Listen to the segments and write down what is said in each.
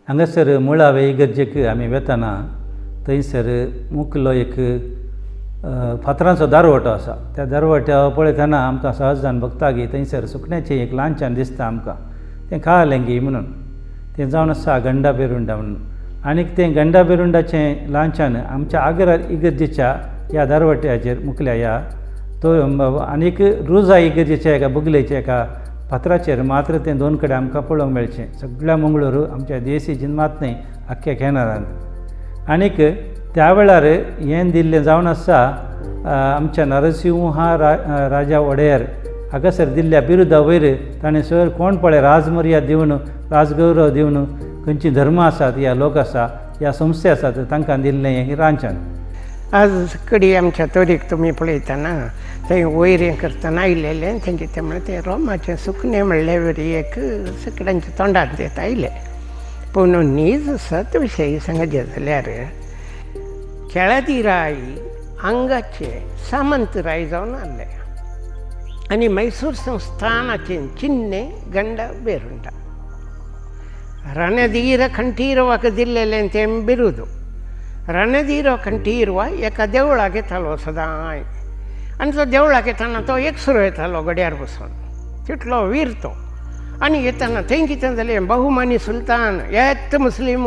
हांगासर मुळावे इगर्जेक आमी वेतना थंयसर मुकलो एक फातरांचो दारवटो आसा. त्या दारवट्या पळयतना आमकां सहज भोगता की थंयसर सुकण्याचें एक लांछन दिसता आमकां, तें खालें म्हणून तें जावन आसा गंडा बेरुंडा म्हणून. आनीक तें गंडा बेरुंडाचें लांछन आमच्या आग्रा इगर्जेच्या ह्या दारवट्याचेर मुकल्या ह्या तो आनीक रोजा इगर्जेच्या एका बगलेच्या एका फातराचेर मात्र तें दोन कडेन आमकां पळोवंक मेळचें. सगळ्या मंगळूर आमच्या देसीजीन मात न्हय आख्ख्या केनारांत. आनीक त्या वेळार हें दिल्लें जावन आसा आमच्या नरसिंहा राजा वडेर हांगासर दिल्ल्या बिरुदा वयर ताणें सर कोण पळय राजमर्याद दिवन राजगौरव दिवन खंयची धर्म आसात या लोक आसा या संस्थे आसात तांकां दिल्लें हें रांचन. आज कडी आमच्या तोरीक तुमी पळयतना थंय वयर हें करतना आयलेलें तेंचे तें म्हळ्यार तें रोमाचें सुकणें म्हणले वरी एक सगळ्यांच्या तोंडांत येता आयलें. पूण नीज सत विशय सांगचें जाल्यार केळदी राय हांगाचे सामंत राय जावन आसले आनी मैसूर संस्थानाचें चिन्ने गंडा बेरुंडा रणधीर कंठीरवाक दिल्लेलें तें बिरुदू. रणधीर कंठीरवा एका देवळाक येतालो सदांय आनी तो देवळाक येताना तो एकसुरो येतालो गड्यार बसून, तितलो वीर तो. आनी येताना थंय कितें जालें, बहुमानी सुलतान येत मुस्लीम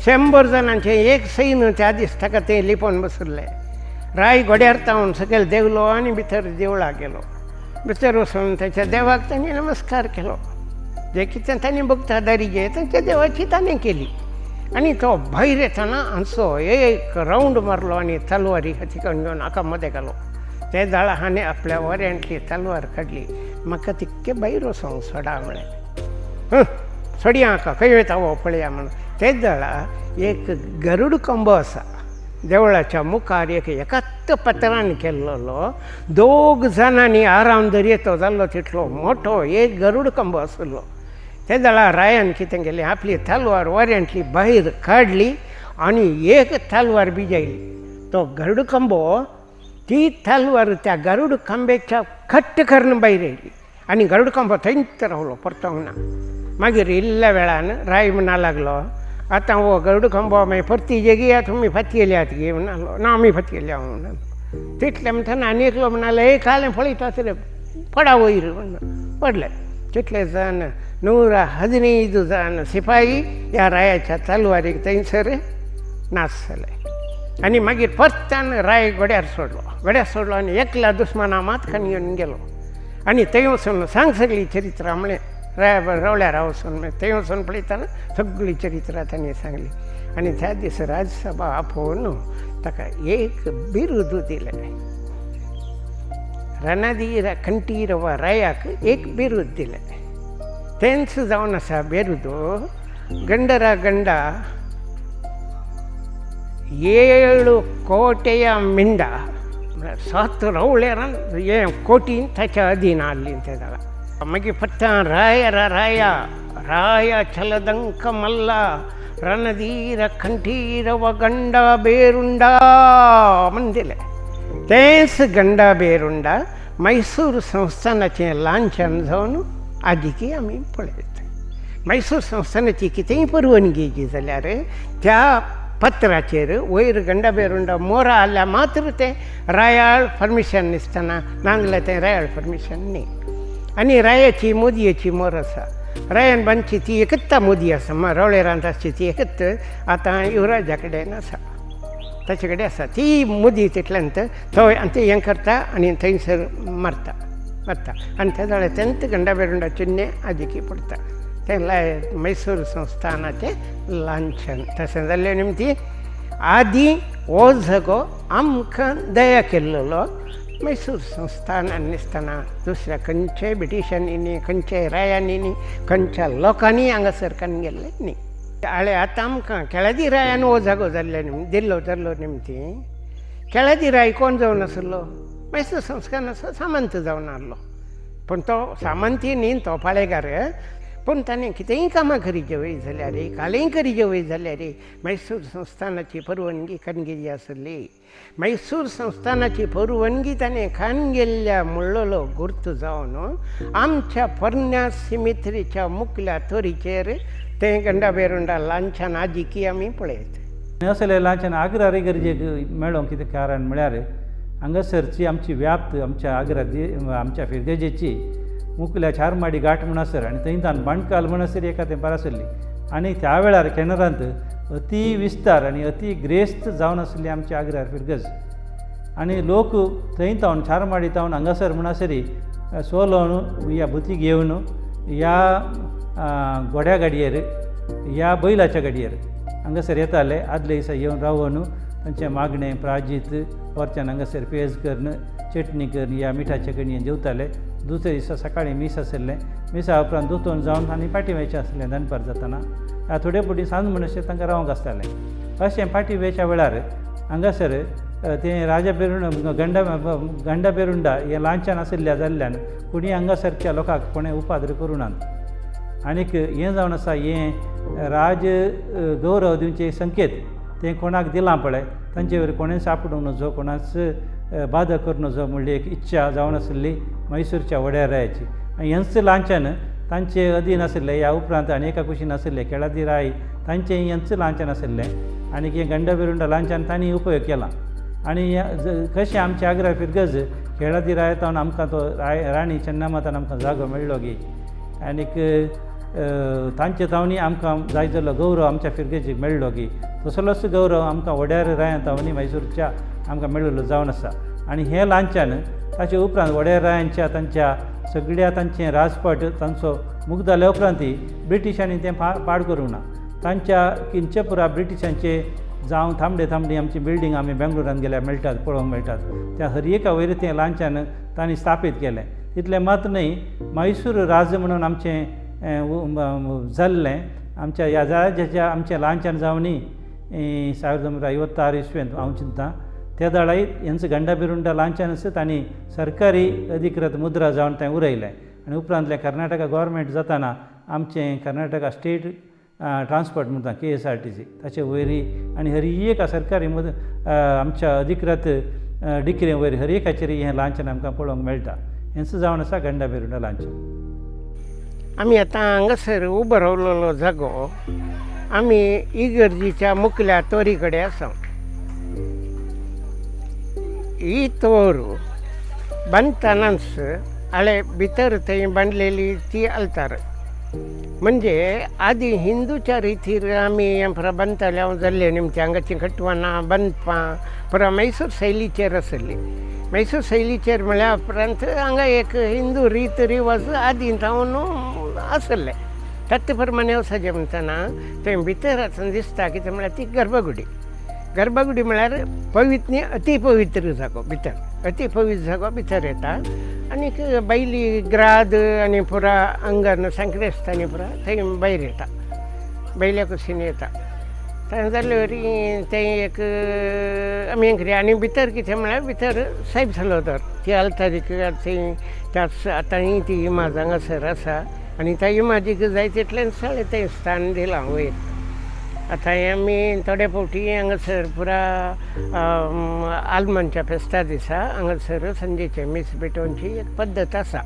100 जाणांचें एक सैन्य त्या दीस ताका तें लिपोवन बसलें. राय घोड्यार तावन सकयल देंवलो आनी भितर देवळाक गेलो. भितर वचून ताच्या देवाक ताणें नमस्कार केलो, जे कितें ताणें भोगता दारिजे तांच्या देवाची ताणें केली. आनी तो भायर येताना हांचो एक रावंड मारलो आनी तलवारी हाती कडेन घेवन हाका मदें घालो. ते जाळा हाणें आपल्या वऱ्यांतली तलवार काडली, म्हाका तितकें भायर वचोंक सोडा म्हळें. सोडया हाका खंय वयता हो पळया म्हणून. तेच जाळा एक गरुड कंबो आसा देवळाच्या मुखार, एक एकाच पत्रान केल्लो, दोग जाणांनी आराम दर्येतो जाल्लो तितलो मोठो एक गरुड कंबो आसलो. ते जाळा रायान कितें केलें, आपली तलवार वऱ्यांतली भायर काडली आनी एक तलवार बिजायली. तो गरुड कंबो ती तलवार त्या गरुड खांब्याच्या खट्ट करून भायर येयली आनी गरुड खांबो थंयच रावलो, परतोंक ना. मागीर इल्ल्या वेळान राय म्हणा लागलो, आतां हो गरुड खांबो मागीर परती जेगिया तुमी फातयेल्यात गे म्हणालो. ना आमी फातयेल्या म्हणालो. तितलें म्हणटना आनी एकलो म्हणालो, एक हालें पळयता रे पडा वयर म्हणून पडले. तितले जाण 115 जाण सिपाही ह्या रायाच्या तलवारीक थंयसर नाच जाले. आनी मागीर परतान राय घोड्यार सोडलो, घोड्यार सोडलो आनी एकल्या दुस्माना मात खाण घेवन गेलो. आनी थंय वचून सांग सगळी चरित्रां म्हळें, राया रावल्यार वचून थंय वचून पळयतना सगळी चरित्रां ताणें सांगली. आनी त्या दीस राजसभा आपोवन ताका एक बिरुद दिलें, रणधीर कंठीरव रायाक एक बिरुद दिलें. तेंच जावन आसा बिरुद गंडरा गंडा 7 ಕೋಟೆಯ ಮಿಂಡ 7 ರೌಳೆರ ಕೋಟಿ ताच्या अधीन आसली ते जाल्यार. मागीर पत्ता राय राय राय छलदंक मल्ल रणधीर कंठीरव गंडा बेरुंडा म्हूण दिलें. तेंच गंडा बेरुंडा मैसूर संस्थानाचें लांछन जावन आजिकी आमी पळयत. मैसूर संस्थानाची कितेंय परवानगी घेयची जाल्यार त्या पत्राचेर वयर गंडा बेरुंडा मोरा आसल्यार मात्र तें रायाळ परमिशन दिसतना, नाजाल्यार तें रायाळ परमिशन न्ही. आनी रायाची मोदयेची मोर आसा, रायान बांदची ती एकच मोदी आसा, रवळेरांत आसची ती एकच आतां युवराजा कडेन आसा, ताचे कडेन आसा ती मोदी. तितल्यान तो आनी ते हें करता आनी थंयसर मारता मारता आनी ते जाल्यार तेंच गंडा बेरुंडा चिन्ने आजिकी पडटा. तें मैसूर संस्थानाचें लांछन. तशें जाल्लें निमती आदी हो झगो आमकां दया केल्लो मैसूर संस्थानान दिसतना दुसऱ्या खंयच्याय ब्रिटिशांनी न्ही, खंयच्याय रायांनी न्ही, खंयच्या लोकांनी हांगासर कान गेल्ले न्ही. आळे आतां आमकां केळदी रायान हो जागो जाल्ले दिल्लो जाल्लो निमती केळदी राय कोण जावन आसलो, मैसूर संस्थानाचो सामंत जावन आसलो. पूण तो सामंती न्ही, तो पाळेगार. पूण ताणें कितेंय कामां करीचे वय जाल्यार, कालेंय करीचे वय जाल्यार मैसूर संस्थानाची परवानगी खान गेल्ली आसली. मैसूर संस्थानाची परवानगी ताणें खान गेल्ल्या म्हणलेलो गुर्त जावन आमच्या पोरण्या सिमित्रीच्या मुकल्या तोरीचेर तें गंडाभेरुंडा लांछान आजिकी आमी पळयत. असलें लांछन आग्रा इगर्जेक मेळोंक कितें कारण म्हळ्यार हांगासरची आमची व्याप्त आमच्या आग्रा आमच्या फिरगजेची मुकल्या चारमाडी घाट म्हणसर आनी थंयच्यान बणकाल म्हणसर एका तेंपार आसली आनी त्या वेळार केनरांत अती विस्तार आनी अती ग्रेस्त जावन आसली आमची आग्रार फिरगज आनी लोक थंय तावन चारमाडी तावन हांगासर म्हणसरी सोलोवन या बुती घेवन ह्या घोड्या गाडयेर ह्या बैलाच्या गाडयेर हांगासर येताले. आदले दिसा येवन रावन तांचें मागणें प्राजीत वरच्यान हांगासर पेज करून चटणी करून ह्या मिठाचे कणयेन जेवताले. दुसऱ्या दिसा सकाळीं मीस आसलें. मिसा उपरांत दोतोन जावन आनी फाटीं वयचें आसलें दनपार जातना थोडे फावटी सांज म्हणसर तांकां रावंक आसतालें. अशें फाटीं वयच्या वेळार हांगासर तें राजा पेरुंडा गंडा पेरुंडा हें ल्हानच्यान आशिल्ल्या जाल्ल्यान कोणी हांगासरच्या लोकांक कोणें उपाद्र करूं नात. आनीक हें जावन आसा हें राज गौरव दिवचें संकेत तें कोणाक दिलां पळय तांचे वयर कोणें सापडूंक नजो कोणाच बादा करूं नजो म्हणली एक इच्छा जावन आसली मैसूरच्या वड्यार रायाची. आनी हेंच लांछन तांचे अधीन आशिल्लें. ह्या उपरांत आनी एका कुशीन आशिल्ले केळादी राय तांचें हेंच लांछन आशिल्लें आनी हें गंडभैरुंडा लांछन तांणी उपयोग केला. आनी कशें आमचे आग्रा फिरगज केळादी राय तावन आमकां तो राणी चन्नमातान आमकां जागो मेळ्ळो गी आनीक तांचे तावनी आमकां जाय जाल्लो गौरव आमच्या फिरगेजीक मेळ्ळो गी तसलोच गौरव आमकां वड्यार रायां तावनी मैसूरच्या आमकां मेळिल्लो जावन आसा. आनी हें लांछन ताचे उपरांत वड्यार रायांच्या तांच्या सगळ्या तांचें राजपाट तांचो मुक्त जाल्या उपरांतय ब्रिटिशांनी तें पाड करूंक ना. तांच्या किंचपुरा ब्रिटिशांचे जावं थांबडे थांबडे आमची बिल्डींग आमी बेंगलोरान गेल्यार मेळटात पळोवंक मेळटात त्या हर एका वयर तें लांछन तांणी स्थापीत केलें. तितलें मात न्हय मैसूर राज्य म्हणून आमचें जाल्लें आमच्या ह्या राज्याच्या आमचें लांछन जावनी 1956 इस्वेंत हांव चिंता त्या दाळाय हेंच गंडाभिरुंडा लांछनच तांणी सरकारी अधिकृत मुद्रा जावन तें उरयलें. आनी उपरांतलें कर्नाटका गोवोरमेंट जाताना आमचें कर्नाटका स्टेट ट्रान्सपोर्ट म्हणटा KSRTC ताचे वयरी आनी हर एक सरकारी आमच्या अधिकृत डिक्रे वयर हर एकाचेर हें लांछन आमकां पळोवंक मेळटा. हेंच जावन आसा गंडाभिरुंडा लांछन. आमी आतां हांगासर उबो रावलेलो जागो आमी इगर्जीच्या मुखल्या तोरी कडेन आसा. ही तोर बांदतानाच आळे भितर थंय बांदलेली ती आल्तार म्हणजे आदी हिंदूच्या रितीर आमी पुरा बांदताले. हांव जाल्ले निमते हांगाची खटवानां बांदपां पुरा मैसूर शैलीचेर आसली. मैसूर शैलीचेर म्हळ्या उपरांत हांगा एक हिंदू रीत रिवाज आदी जावन आसले तत्त प्रमाणे वचचें म्हणटना थंय भितर आतां दिसता कितें म्हळ्यार ती गर्भगुडी. गर्भगुडी म्हळ्यार पवित्र न्ही अती पवित्र जागो भितर अती पवित्र जागो भितर येता आनीक बैली ग्राद आनी पुरा अंगण सांक्रेस्तांनी पुरा थंय भायर येता बैल्या कुशीन येता. थंय जाल्ले वरी तें एक आमी कितें आनी भितर कितें म्हळ्यार भितर सायब सलोदर ती आल्तारीक थंय त्याच आतांय ती इमाज हांगासर आसा आनी त्या इमाजीक जाय तितलें सगळें तें स्थान दिलां वयर. आतां आमी थोडे फावटी हांगासर पुरा आलमांच्या फेस्ता दिसा हांगासर सांजेचें मीस पेटोवची एक पद्दत आसा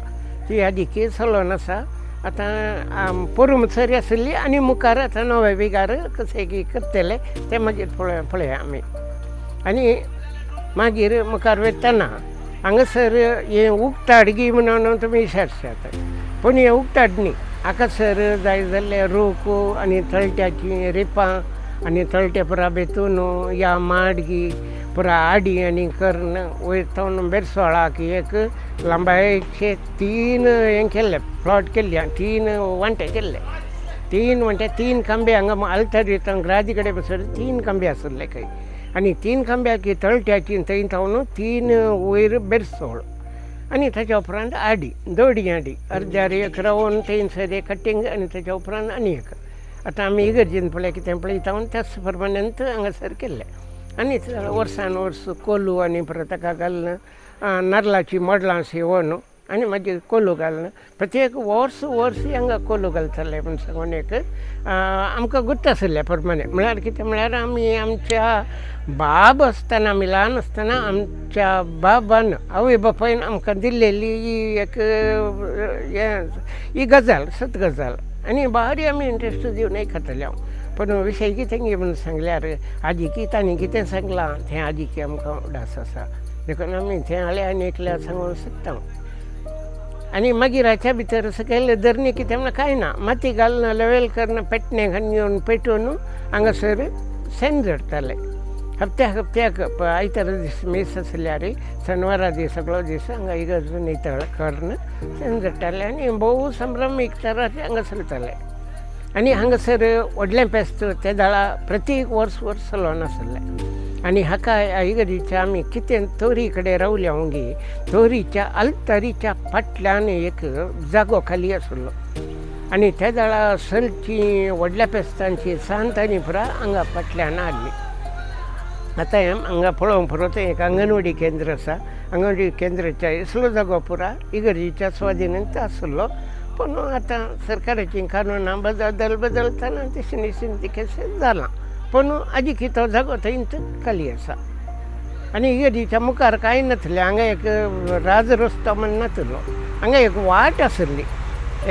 ती आदिकी चलोन आसा. आतां पोरूं म्हणसर आसली आनी मुखार आतां नवे विगार कशें की करतले तें मागीर पळया आमी. आनी मागीर मुखार वयतना हांगासर हें उक्ताडगी म्हणून तुमी विचारशात पूण हें उक्ताड न्ही. हांगासर जाय जाल्ले रूख आनी तळट्याचीं रिपां आनी तळटे पुरा बेतून या माडगी पुरा आडी आनी करून वयर थावन बेरसोळाक एक लांबायेचे 3 हें केल्ले प्लॉट केल्ले 3 वांटे केल्ले 3 वांटे 3 खांबे हांगा आल्तारी ग्रादी कडेन बसर 3 खांबे आसले खंय आनी 3 खांब्याक तळट्याची थंय थावन 3 वयर बेरसोळ आनी ताच्या उपरांत आडी दोडी आडी अर्द्यार एक रावन थंयसर एक कटींग आनी ताच्या उपरांत आनी एक. आतां आमी इगर्जेन पळय कितें पळयता त्याच प्रमाणांत हांगासर केल्लें. आनी वर्सान वर्स कोलू आनी परत ताका घालून नाल्लाचीं मडलां सेवन आनी मागीर कोलो घालून प्रत्येक वर्स वर्स हांगा कोलो घालताले म्हण सांगून एक आमकां गुर्त आसलें प्रमाणे. म्हळ्यार कितें म्हळ्यार आमी आमच्या बाब आसतना आमी ल्हान आसतना आमच्या बाबान आवय बापायन आमकां दिल्लेली ही एक ही गजाल सत गजाल. आनी बारी आमी इंट्रस्ट दिवन आयकताले हांव. पूण विशय कितें म्हणून सांगल्यार आजीकी तांणी कितें सांगलां तें आजीकी आमकां उडास आसा, देखून आमी तें हाळे आनी एकल्या सांगूंक सोदता. आनी मागीर हाच्या भितर सकयल धरणी कितें म्हणल्यार कांय ना, माती घालून लेवेल करून पेटणें घालून पेटोवन हांगासर शेण झडटाले. हप्त्या हप्त्याक आयतारा दीस मीस आसल्यार शेनवारा दीस सगळो दीस हांगा इगर्ज नितळ करून शेण झडटाले आनी भोव संभ्रम एक तराचे हांगा चलताले. आनी हांगासर व्हडलें फेस्त ते दाळा प्रत्येक वर्स वर्स चलोन आसलें. आनी हाका इगर्जीच्या आमी कितें तोरी कडेन रावल्या गी तोरीच्या आल्तारीच्या फाटल्यान एक जागो खाली आसलो आनी त्या दाळा सलची व्हडल्या फेस्तांची सांतांनी पुरा हांगा फाटल्यान हाडली. आतां हांगा पळोवंक पुरो तें एक अंगणवाडी केंद्र आसा, अंगणवाडी केंद्राच्या इसलो जागो पुरा इगर्जीच्या स्वाधीनंत आसलो. पूण आतां सरकाराचीं कानुनां बदल बदलतना तशें निश्चीत केशें जालां, पूण आजीकी तो जागो थंयच खाली आसा. आनी इगर्जीच्या मुखार कांय नासलें, हांगा एक राजरस्तो म्हण नासलो, हांगा एक वाट आसली,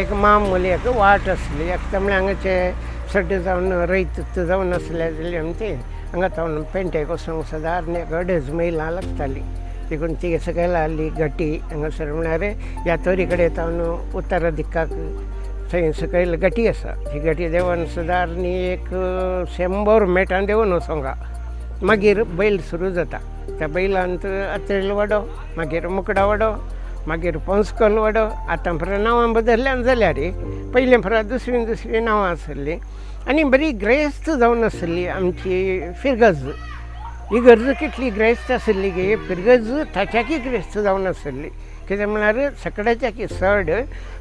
एक मामूली एक वाट आसली. एक म्हळ्यार हांगाचे सड्डे जावन रयत जावन आसले जाल्यार ते हांगा तावन पेंटेक वचूंक सदारण एक अडेज मैलां लागतालीं. देखून ती सकयल आहली घटी हांगासर म्हळ्यार ह्या तोरी कडेन तावन उत्तर दिकाक थंय सकयल घटी आसा. ती घटी देंवन सदारण एक 100 मेटां देंवन वचोंक मागीर बैल सुरू जाता. त्या बैलांत अत्रेल वाडो, मागीर मुकडा वाडो, मागीर पोंसकल वाडो. आतां पुरा नांवां बदल्ल्यान जाल्यार पयलीं पुरा दुसरीं दुसरीं नांवां आसलीं. आनी बरी ग्रेस्त जावन आसली आमची फिरगज. इगर्ज कितली ग्रेस्त आसली गे, फिरगज ताच्याकी ग्रेस्त जावन आसली. कितें म्हळ्यार सगळ्याच्याकी चड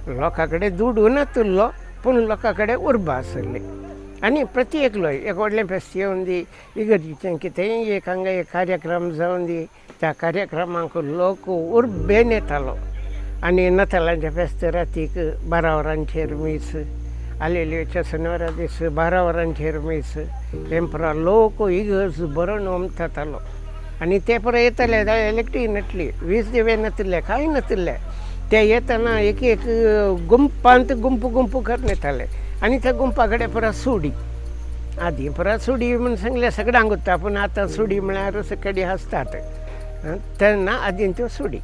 लोकां कडेन दुडू नातुल्लो, पूण लोकां कडेन उर्बा आसली. आनी प्रति एकलो एक व्हडलें फेस्त येवन दी, इगर्जीचें कितेंय एक हांगा एक कार्यक्रम जावन दी, त्या कार्यक्रमाक लोक उर्बेन येतालो. आनी नातालांच्या फेस्त रातीक 12 वरांचेर मीस, आलेलुयाच्या शनिवारा दीस 12 वरांचेर मीस, हें पुरा लोक इगर्ज भरून ओमतातालो. आनी ते पुरा येताले, इलेक्ट्रीक नासली, वीज दिवे नासले, कांय नासले. ते येतना एक एक गुंपांत गुंपू गुंपू करून येताले. आनी त्या गुंपा कडेन पुरा सुडी, आदीं पुरा सुडी म्हूण सांगलें सगळ्यांक उत्ता, पूण आतां सुडी म्हळ्यार सगळी हांसतात. तेन्ना आदीं त्यो सुडी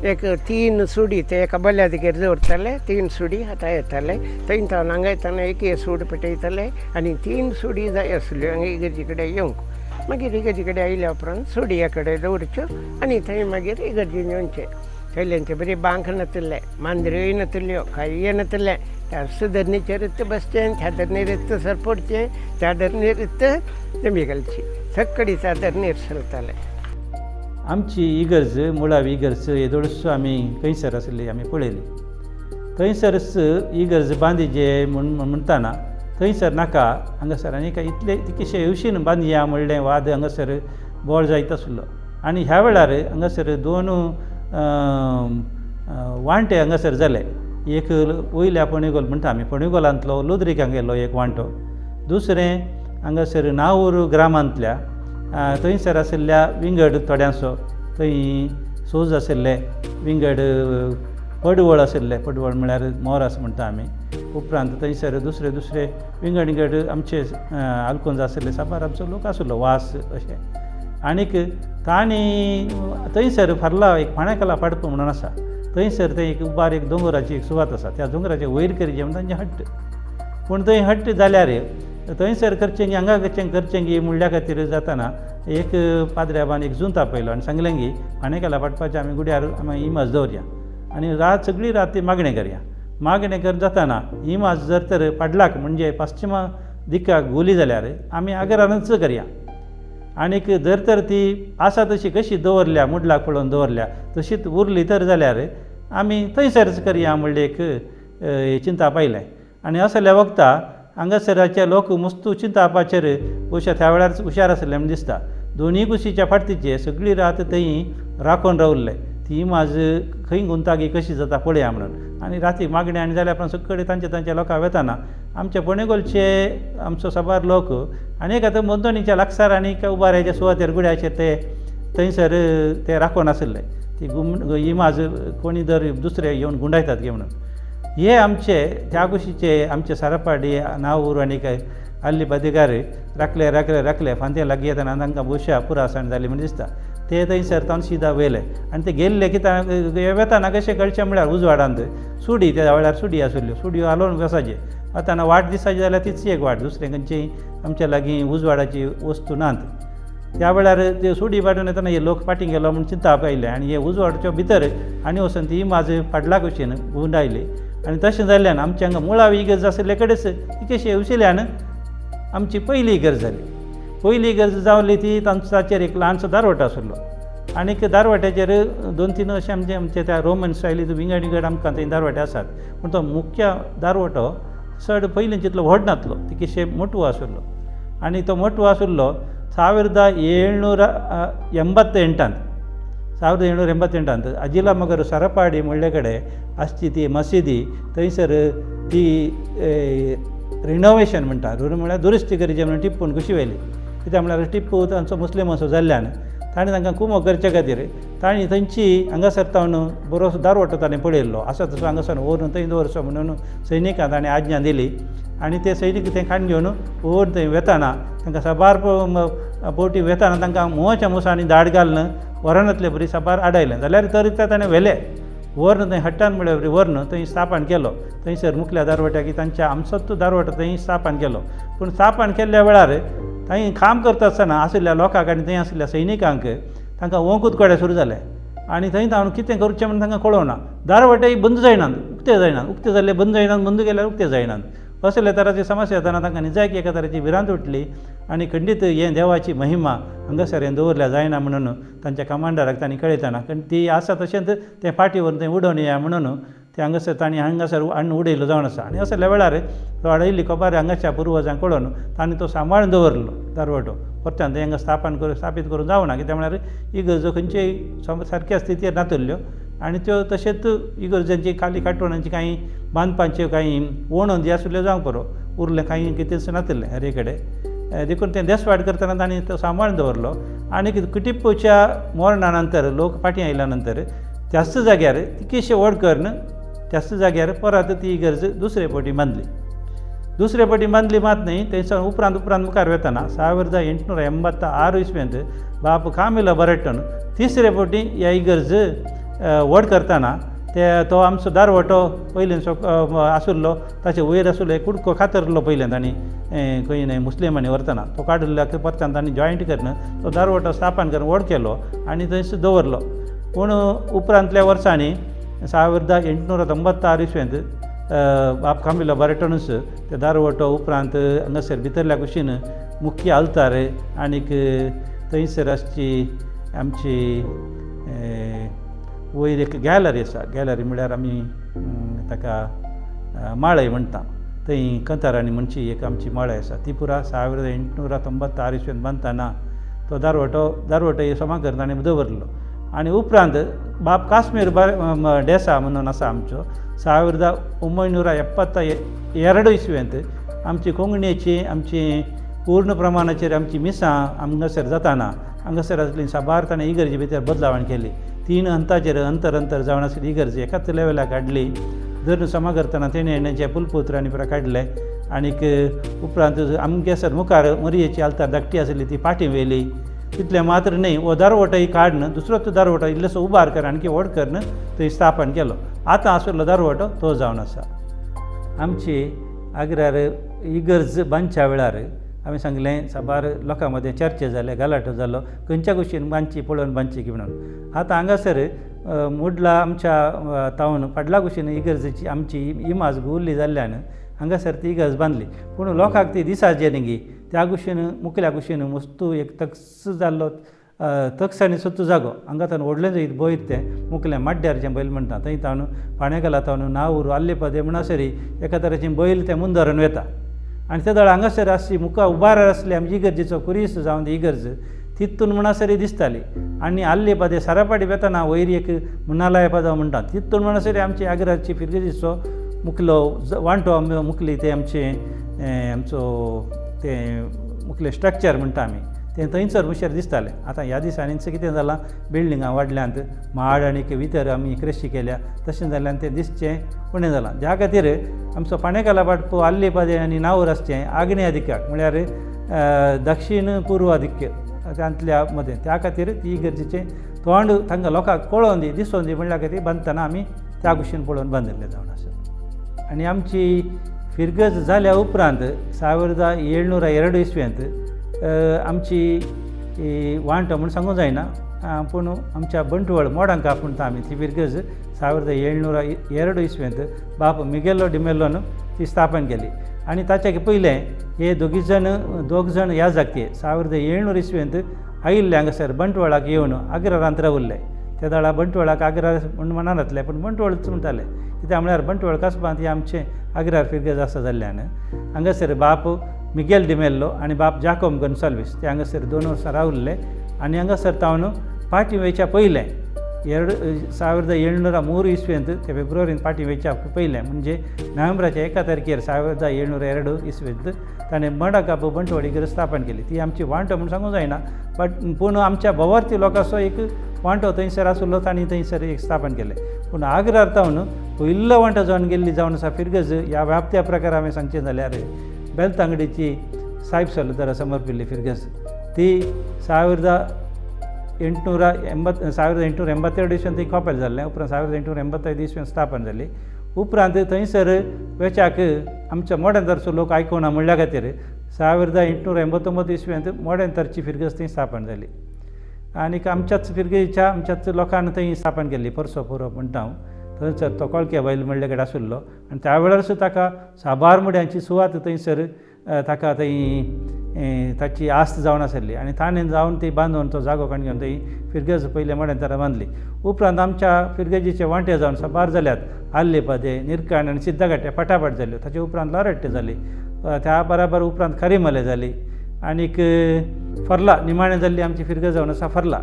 एक 3 सुडी ते एका बल्या दिकेर दवरताले, 3 सुडी आतां येताले थंय तावन हांगा येतना एक सूड पेटयताले आनी 3 सुडी जाय आसल्यो हांगा इगर्जी कडेन येवंक. मागीर इगर्जी कडेन आयल्या उपरांत सुडया कडेन दवरच्यो आनी थंय मागीर इगर्जीन येवचें. थंयल्यांचे बरी बांक नासले, मांद्र्योय नासल्यो, कांय नासलें. त्या धरणीचेरूच बसचें, त्या धरणीरूच सरपडचें, त्या धरणीरूच जमी घालची, सगळी त्या धरणीर चलताले. आमची इगर्ज मुळावी इगर्ज येदोळसो आमी खंयसर आसली आमी पळयली. थंयसरच इगर्ज बांदिजे म्हूण म्हणटाना थंयसर नाका, हांगासर आनी काय इतले तितकेशे येवशीन बांदया म्हणलें वाद हांगासर बोळ जायत आसलो. आनी ह्या वेळार हांगासर 2 वांटे हांगासर जाले. एक वयल्या पणेगोल म्हणटा आमी, पणेगोलांतलो लोद्रिकांक गेल्लो एक वांटो, दुसरें हांगासर नावूर ग्रामांतल्या थंयसर आशिल्ल्या विंगड थोड्यांचो थंय सोज आशिल्ले, विंगड पडवळ आशिल्ले, पडवळ म्हळ्यार मोर आसा म्हणटा आमी. उपरांत थंयसर दुसरे दुसरे विंगड विंगड आमचे आलकोंज आशिल्ले साबार आमचो लोक आशिल्लो वास अशें. आनीक तांणी थंयसर फार्ला एक पाण्याकला पाडप म्हणून आसा, थंयसर थंय एक उबार एक दोंगराची एक सुवात आसा, त्या दोंगराचे वयर करचें म्हण तांचें हट्ट. पूण थंय हट्ट जाल्यार थंयसर करचें हांगा करचें करचें गी म्हणल्या खातीर जाताना एक पाद्र्याबान एक जुंत आपयलो आनी सांगलें की पाणेकाला पाटपाचें आमी गुड्यार आमी इमाज दवरया आनी रात सगळी रात ती मागणें करया. मागणें कर जाताना इमाज जर तर पाडलाक म्हणजे पश्चिमा दिकाक गोली जाल्यार आमी आगरानूच करया. आनीक जर तर ती आसा तशी कशी दवरल्या मुडलाक पळोवन दवरल्या तशीच उरली तर जाल्यार आमी थंयसरच करया म्हणलें एक चिंताप आयलें. आनी असल्या वखता हांगासराचे लोक मुस्तू चिंतापाचेर हुशार त्या वेळार हुशार आसले म्हण दिसता. दोनूय कुशीच्या फाटतीचे सगळी रात थंय राखून रावल्ले ती इमाज खंय गुंतागी कशी जाता पळया म्हणून. आनी राती मागणें आनी जाल्या उपरांत सगळे तांचे तांच्या लोकां वेताना आमच्या पणेगोलचे आमचो साबार लोक आनी एक आतां मद्दणीच्या लागसार आनी उबाऱ्याच्या सुवातेर गुड्याचेर ते थंयसर ते राखून आशिल्ले ती इमाज कोणी दर दुसरे येवन गुंडायतात गे म्हणून. हे आमचे त्या कुशीचे आमचे सारपाडी नावूर आनी काय आल्ली बदिगार राखले राखले राखले फांत्या लागीं येतना तांकां भोवशा पुरासाण जाली म्हण दिसता. ते थंयसर तावन शिदा वयले आनी ते गेल्ले कित्याक वेताना कशें कळचें म्हळ्यार उजवाडांत सुडी त्या वेळार सुडी आशिल्ल्यो, सुडयो हालोवन वचाचें. आतां वाट दिसाची जाल्यार तीच एक वाट, दुसरें खंयची आमच्या लागीं उजवाडाची वस्तू नात. त्या वेळार त्यो सुडी वाटून येतना हे लोक फाटीं गेलो म्हूण चिंताप आयलें आनी हे उजवाडच्या भितर आनी वचून ती इमाज फाटल्या कुशीन घुंवडायली. आनी तशें जाल्ल्यान आमच्या हांगा मुळावी इगर्ज आशिल्ले कडेच ती कशी वशिल्यान आमची पयली इगर्ज जाली. पयली इगर्ज जावली ती तांचो ताचेर एक ल्हानसो दारवटो आशिल्लो आनीक दारवट्याचेर दोन तीन अशे आमचे आमचे त्या रोमन स्टायलीचो विंगड विंगड आमकां थंय दारवटे आसात. पूण तो मुख्य दारवटो चड पयलीं तितलो व्हड नासलो, ती कितशे मोटवो आशिल्लो आनी तो मोटवो आशिल्लो 1788 1788 अजिला मगर सरपाडी म्हणले कडेन आसची ती मशिदी थंयसर ती रिनोवेशन म्हणटा, म्हळ्यार दुरुस्ती करची म्हणून टिप्पून कशी व्हेली. कित्याक म्हळ्यार टिप्पू तांचो मुस्लीम असो जाल्ल्यान ताणें तांकां कुमो करचे खातीर तांणी थंयची हांगासर तावन बरोसो दारवटो ताणें पळयल्लो आसा तसो हांगासर व्हरून थंय दवरचो म्हणून सैनिकांक ताणें आज्ञा दिली आनी ते सैनीक थंय खाण घेवन व्हरून थंय वेताना तांकां साबार बोटी वेताना तांकां म्होंवाच्या मुसांनी दाड घालून व्हरनातले बरी साबार आडायलें. जाल्यार तरी ते ताणें व्हेले व्हरून थंय हट्टान म्हळ्यार बरी व्हरून थंय स्थापन केलो. थंयसर मुखल्या दारवट्याक तांच्या आमचोच दारवटो थंय स्थापन केलो. पूण स्थापन केल्ल्या वेळार थंय काम करता आसतना आशिल्ल्या लोकांक आनी थंय आशिल्ल्या सैनिकांक तांकां वंकूत कोडे सुरू जालें आनी थंय ताणून कितें करूचें म्हूण तांकां कळोना. दारवटेय बंद जायनात, उक्ते जायनात, उक्ते जाल्ले बंद जायनात, बंद केल्यार उक्ते जायनात. असल्या तराची समस्या येतना तांकां निजायकी एका तरेची भिरांत उठली आनी खंडीत हें देवाची महिमा हांगासर हें दवरल्यार जायना म्हणून तांच्या कमांडराक तांणी कळयतना कारण ती आसा तशेंच तें फाटीं व्हरून थंय उडोवन येया म्हणून ते हांगासर तांणी हांगासर हाडून उडयलो जावन आसा. आनी असल्या वेळार तो हाडयल्ली खबर हांगाच्या पुर्वजांक कळोवन तांणी तो सांबाळून दवरलो दारवटो. परत्यान थंय हांगा स्थापन करून स्थापीत करून जावना कित्याक म्हळ्यार इगर्जो खंयचेय सारक्या स्थितीर नातल्ल्यो आनी त्यो तशेंच इगर्जांची खाली काटवणांची कांय बांदपाच्यो कांय वणंदी आशिल्ल्यो जावंक पुरो उरलें कांय कितेंच नातिल्लें हरे कडेन. देखून तें देसवाड करतना तांणी तो सांबाळून दवरलो. आनी टिप्पूच्या मरणा नंतर लोक फाटीं आयल्या नंतर त्याच जाग्यार तितकेशे व्हड करून त्याच जाग्यार परत ती इगर्ज दुसरे फावटी बांदली. दुसरे फावटी बांदली मात न्हय थंयसर उपरांत उपरांत मुखार वेतना 1886 इस्वेंत बाप कामिलो बरेटन तिसरे फावटी ह्या इगर्ज व्हड करतना ते तो आमचो दारवटो पयलींचो आशिल्लो ताचे वयर आशिल्लो एक कुडको कातरलो पयल्यान तांणी खंय न्हय मुस्लिमांनी व्हरतना तो काडिल्लो परत्यान तांणी जॉयंट करून तो दारवटो स्थापन करून व्हड केलो आनी थंयसर दवरलो. पूण उपरांतल्या वर्सांनी 1896 इस्वेंत बाप कामिलो बारेटोनूच ते दारवटो उपरांत हांगासर भितरल्या कुशीन मुख्य आल्तार आनीक थंयसर आसची आमची वयर एक गॅलरी आसा. गॅलरी म्हळ्यार आमी ताका माळय म्हणटा. थंय कंतारांनी म्हणची एक आमची माळय आसा ती पुरा 1896 इस्वेंत बांदतना तो दारवटो दारवटो समा करून ताणें दवरलो. आनी उपरांत बाप काश्मीर डेसा म्हणून आसा आमचो 1972 इस्वेंत आमची कोंकणीची आमची पूर्ण प्रमाणाचेर आमची मिसां हांगासर जाताना हांगासर आसली साबार ताणें इगर्जे भितर बदलावण केली. 3 हंताचेर अंतर अंतर जावन आसली इगर्ज एकाच लेवलाक हाडली. धरून समा करतना तेणें जे पुलपुत्र आनी पुरा काडले आनीक उपरांत आमगेसर मुखार मरयेची आल्तार धाकटी आसली ती फाटीं व्हेली. तितलें मात्र न्हय हो दारवटोय काडून दुसरोच दारवटो इल्लोसो उबार कर आणखी व्हड करून थंय स्थापन केलो. आतां आशिल्लो दारवटो तो जावन आसा. आमची आग्रार इगर्ज बांदच्या वेळार आमी सांगलें साबार लोकां मदें चर्चा जाले, गलाटो जालो खंयच्या कुशीन बांदची पळोवन बांदची की म्हणून. आतां हांगासर मुडला आमच्या तावन फाटल्या कुशीन इगर्जेची आमची इमाज उरली जाल्ल्यान हांगासर ती इगर्ज बांदली. पूण लोकांक ती दिसाचे न्ही त्या कुशीन मुखल्या कुशीन मस्तू एक तक्स जाल्लो तक्स आनी सत्तू जागो हांगा तावन व्हडलें जंय बैल तें मुखलें माड्ड्यार जें बैल म्हणटा थंय तावन पाणेकाला तावन नावूर आल्ले पदे म्हणसरी एका तरेचें बैल तें मुंदरून वता. आनी ते दळ हांगासर आसची मुखार उबार आसली आमची इगर्जेचो कुरीस जावन ती इगर्ज तितून म्हणसरी दिसताली. आनी आल्ले पदे सरापाटी वेतना वयर एक मुन्नालाय पदो म्हणटा तितून म्हणसरी आमची आग्राची फिरगेजीचो मुखलो वांटो आमी मुखली ते आमचें आमचो तें मुखलें स्ट्रक्चर म्हणटा आमी तें थंयसर मुशेर दिसतालें. आतां ह्या दिसांनीच कितें जालां, बिल्डिंगां वाडल्यांत, माड आनी भितर आमी कृशी केल्या, तशें जाल्ल्यान तें दिसचें उणें जालां. ज्या खातीर आमचो पाणेकाला बाटपो आल्ली पादे आनी नावर आसचें आग्नेय दिकाक म्हळ्यार दक्षीण पूर्व दिक्य तांतल्या मदें, त्या खातीर ती इगर्जेचें तोंड तांकां लोकांक पळोवन दी दिसोन दी म्हणल्या खातीर बांदतना आमी त्या कुशीन पळोवन बांदिल्लें जावन आसा. आनी आमची फिरगज जाल्या उपरांत 1702 इस्वेंत आमची वांटो म्हूण सांगूंक जायना, पूण आमच्या बंटवळ मोडांका म्हणटा आमी ती फिरगज 1702 इस्वेंत बाप मिगेलो डिमेलोन ती स्थापन केली. आनी ताच्या पयलें हे दोगी जाण दोग जाण ह्या जागते 1700 इस्वेंत आयिल्ले हांगासर बंटवळाक येवन आग्रारांत रावल्ले. त्या वेळार बंटवळाक आग्रार म्हूण म्हणनासले, पूण बंटवळच म्हणटाले, कित्याक म्हळ्यार बंटवळ कसबांत हें आमचें आग्रार फिरगज आसा जाल्ल्यान. हांगासर बाप मिगेल डिमेल्लो आनी बाप जाकोब गोन्साल्वीस ते हांगासर 2 वर्सां रावल्ले. आनी हांगासर तावन पाटी वयच्या पयलें 1703 इस्वेंत ते फेब्रुवारीन पाटी वयच्या पयलें म्हणजे नोव्हेंबराच्या 1 तारखेर 1702 इस्वेंत ताणें मडगांव बंटवळ इगर्ज स्थापन केली. ती आमची वांटो म्हूण सांगूंक जायना, बट पूण आमच्या भोंवर्ती लोकांचो एक वांटो थंयसर आशिल्लो, तांणी थंयसर एक स्थापन केलें. पूण आग्रार तावन पयलो वांटो जावन गेल्ली जावन आसा फिरगज ह्या व्याप्त्या प्रकार हांवें सांगचें जाल्यार बेलतांगडीची सायब सलोदरा समर्पिल्ली फिरगज ती 1882 इस्वेंत ती कॉपेल जाल्लें. उपरांत 1885 इस्वेंत स्थापन जाली. उपरांत थंयसर वेच्याक आमच्या मोडेंतरचो लोक आयकुना म्हणल्या खातीर 1889 इस्वेंत मोडेंतरची फिरगज थंय स्थापन जाली. आनीक आमच्याच फिरगेच्या आमच्याच लोकांनी थंय स्थापन केल्ली. परसो पुरो म्हणटा हांव, थंयसर तो कोळके बैल म्हणले कडेन आशिल्लो आनी त्या वेळार ताका साबार मुड्यांची सुवात थंयसर ताका थंय ताची आस्त जावन आसली आनी ताणें जावन ती बांदून तो जागो काडून घेवन थंय फिरगज पयले मोडेंतरा बांदली. उपरांत आमच्या फिरगजीचे वांटे जावन साबार जाल्यात, आल्लेपादे, निरकाण आनी सिद्धाघाटे फटाफट जाल्यो. ताचे उपरांत लोरट्टे जाली, त्या बराबर उपरांत खरीमले जाली आनीक फर्ला निमाणें जाल्ली आमची फिरगज जावन आसा फर्ला.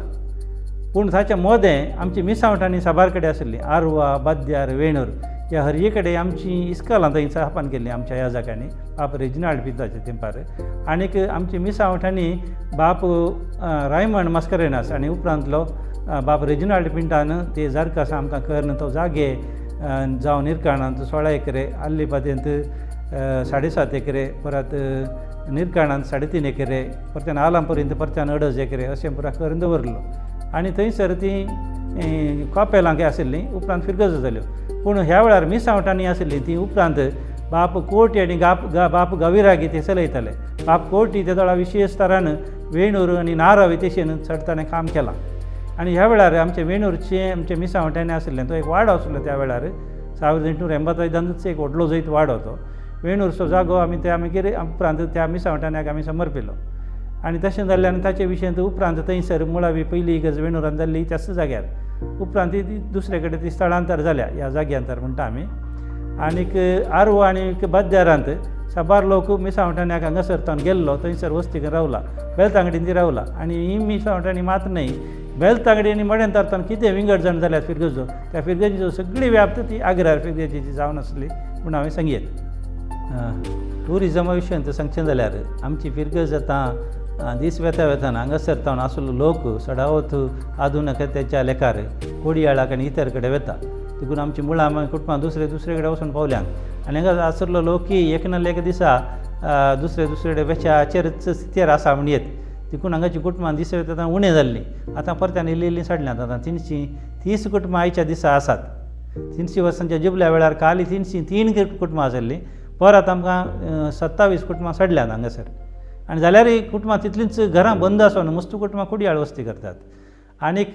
पूण ताच्या मोदें आमची मिसावटांनी साबार कडेन आशिल्ली, आरवा, बाद्यार, वेणूर ह्या हरये कडेन आमची इस्कलां थंय स्थापन केल्लीं आमच्या ह्या जाग्यांनी बाप रेजिनाल्ड पिंताच्या तेंपार. आनीक आमची मिसावटांनी बाप रायमंड मास्करेनास आनी उपरांतलो बाप रेजिनाल्ड पिंटान ते जारकास आमकां करून तो जागे जावन निरकाणांत 16 एकरे, आल्लीपादेंत 7.5 एकरे, परत निरकाणांत 3.5 एकरे, परत्यान आलामपुरींत परत्यान 2.5 एकरे अशें पुरा करून दवरलो. आनी थंयसर ती कॉपेलां आशिल्लीं, उपरांत फिरगजो जाल्यो. पूण ह्या वेळार मिसावटांनी आशिल्लीं ती उपरांत बाप कोटी आनी बाप गविरागी ते चलयताले. बाप कोटी ते वेळार विशेश तरान वेणूर आनी नारावी तेशेन चड ताणें काम केलां. आनी ह्या वेळार आमचे वेणूरचे आमचे मिसावटांनी आशिल्लें तो एक वाडो आशिल्लो त्या वेळार 1885 एक व्हडलो जैत वाडो तो वेणूरचो जागो आमी त्या मागीर उपरांत त्या मिसावटांक आमी समर्पिलो. आनी तशें जाल्ल्यान ताचे विशयांत उपरांत थंयसर मुळावी पयली इगर्ज वेणूरान जाल्ली त्याच जाग्यार, उपरांत ती दुसरे कडेन ती स्थळांतर जाल्या ह्या जाग्यांतर म्हणटा आमी. आनीक आरवो आनी बाद्यारांत साबार लोक मिसावटांक हांगासर तावन गेल्लो थंयसर वस्तीक रावला, बेलतांगडीन ती रावला. आनी ही मिसावटांनी मात न्हय, बेलतांगडी आनी मडेंतार तावन कितें विंगड जाण जाल्यार फिरगजो त्या फिरगजीचो सगळी व्याप्त ती आग्रार फिरगजेची जावन आसली म्हूण हांवें सांगयेत. ट्युरिजमा विशयांत सांगचें जाल्यार आमची फिरगज आतां दीस वेता वेताना हांगासर तावन आसलो लोक सडावत आधुनिकतेच्या लेखार कोडियाळाक आनी इतर कडेन वेता, देखून आमची मुळां आमी कुटुंबां दुसरे दुसरे कडेन वचून पावल्यांत. आनी हांगा आसलो लोकय एक ना एक दिसा दुसरे दुसरे कडेन वेच्याचेरच स्थितीर आसा म्हण येत, देखून हांगाची कुटुंबां दीस वेता आतां उणें जाल्लीं. आतां परत्यान इल्लीं इल्लीं साडल्यांत, आतां 330 कुटुंबां आयच्या दिसा आसात. 300 वर्सांच्या जुबल्या वेळार खाली 303 कुटुंबां आशिल्लीं, परत आमकां 27 कुटुंबां सडल्यांत हांगासर. आनी जाल्यारय कुटुंबां तितलींच घरां बंद आसून मस्त कुटुंबां कुडयाळ वस्ती करतात. आनीक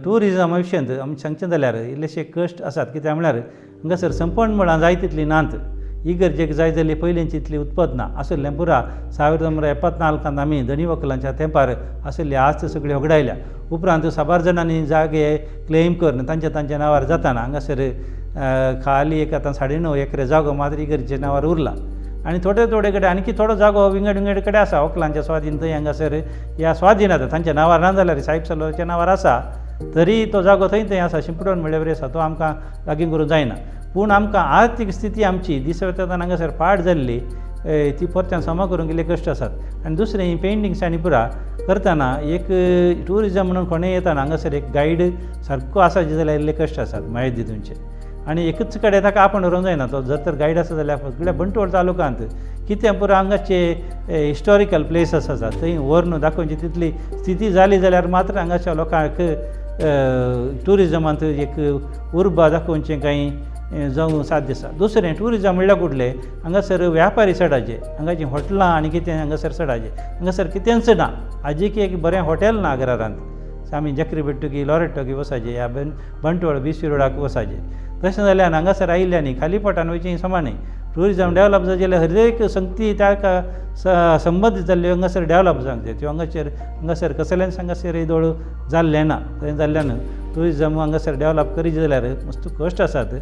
ट्युरिजमा विशयांत आमी सांगचें जाल्यार इल्लेशे कश्ट आसात, कित्याक म्हळ्यार हांगासर संपण मळां जाय तितलीं नात, इगर्जेक जाय जाल्ली पयलींची इतली उत्पन्ना आशिल्लें पुरा 1974 आमी धनी वकलांच्या तेंपार आशिल्ली आस्त सगळी होगडायल्या. उपरांत साबार जाणांनी जागे क्लेम करून तांच्या तांच्या नांवार जाताना हांगासर खाली एक आतां 9.5 एकरे जागो मात्र इगर्जेच्या नांवार उरला. आनी थोडे थोडे कडेन आणखी थोडो जागो विंगड विंगड कडेन आसा वकलांच्या स्वाधीन, थंय हांगासर ह्या स्वाधीन आतां तांच्या नांवार ना जाल्यार सायब सलोच्या नांवार आसा तरी तो जागो थंय थंय आसा, शिंपडोन म्हणल्यार बरी आसा, तो आमकां लागीं करूंक जायना. पूण आमकां आर्थीक स्थिती आमची दीस वता हांगासर पाड जाल्ली ती परत्यान समा करूंक इल्ले कश्ट आसात. आनी दुसरें, ही पेंटिंग्स आनी पुरा करतना एक ट्युरिजम म्हणून कोणूय येताना हांगासर एक गायड सारको आसा जाल्यार इल्ले कश्ट आसात म्हायती दिवचे आनी एकूच कडेन ताका आपूण व्हरूंक जायना. तो जर तर गायड आसा जाल्यार सगळ्या बंटवाळ तालुकांत कितें पुरो हांगाचे हिस्टॉरिकल प्लेस आसा थंय व्हरून दाखोवची तितली स्थिती जाली जाल्यार मात्र हांगाच्या लोकांक ट्युरिजमांत एक उर्बा दाखोवचें कांय जावं साध्य आसा. दुसरें, ट्युरिजम म्हणल्यार कुडले हांगासर व्यापारी चडाचे, हांगाचीं हॉटेलां आनी कितें हांगासर चडाचे. हांगासर कितेंच ना, आजीक एक बरें हॉटेल ना आग्रारांत. आमी जक्री बेट्टुकी, लॉरेटोकी वचाचे ह्या बंटवाळ बीसी रोडाक वचाचे. तशें जाल्यार हांगासर आयिल्ल्यांनी खालीपोटान वयचें समा न्ही. ट्युरिजम डेवलप जायत जाल्यार हर एक संगती ताका संबंदीत जाल्ल्यो हांगासर डेवलप जावंक जाय. त्यो हांगासर कसलेंच हांगासर येदोळ जाल्लें ना. थंय जाल्ल्यान ट्युरिजम हांगासर डेवलप करीत जाल्यार मस्त कश्ट आसात.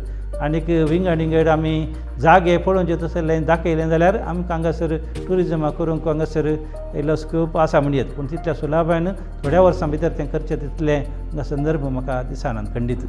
आनीक विंगड विंगड आमी जागे पळोवचे तसले दाखयलें जाल्यार आमकां हांगासर ट्युरिजमा करूंक हांगासर इल्लो स्कोप आसा म्हणयेत, पूण तितल्या सुलभान थोड्या वर्सां भितर तें करचें तितलें हांगा संदर्भ म्हाका दिसना खंडीत.